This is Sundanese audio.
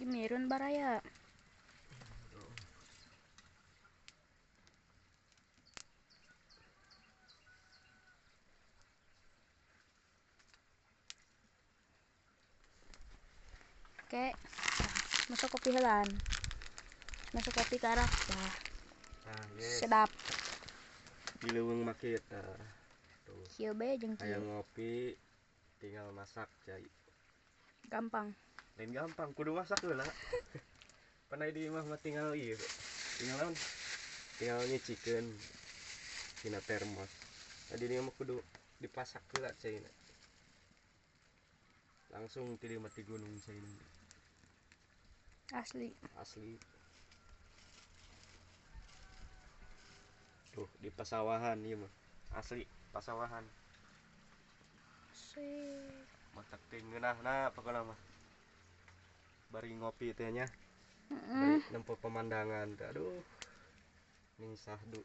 Di mirun baraya. Oke, masuk kopi helan. Masuk kopi karak. Nah, ah, yes. Sedap. Di leuweung mah kita. Tuh. Kieu bae jeung kieu. Hayang ngopi tinggal masak cai. Gampang. Lain gampang, kudu masak heula. Panai di imah mah tinggal ieu. Tinggal naon? Tinggal nyicikeun dina termos. Tadi dia mah kudu dipasak heula caina. Langsung ti dieu mah ti gunung caina. Asli. Asli. Tuh di pasawahan ieu mah. Asli pasawahan. Asik. Matak teh ngeunahna pokona mah. Bari ngopi teh nya. Bari nempo pemandangan teh. Aduh. Ning sahdu.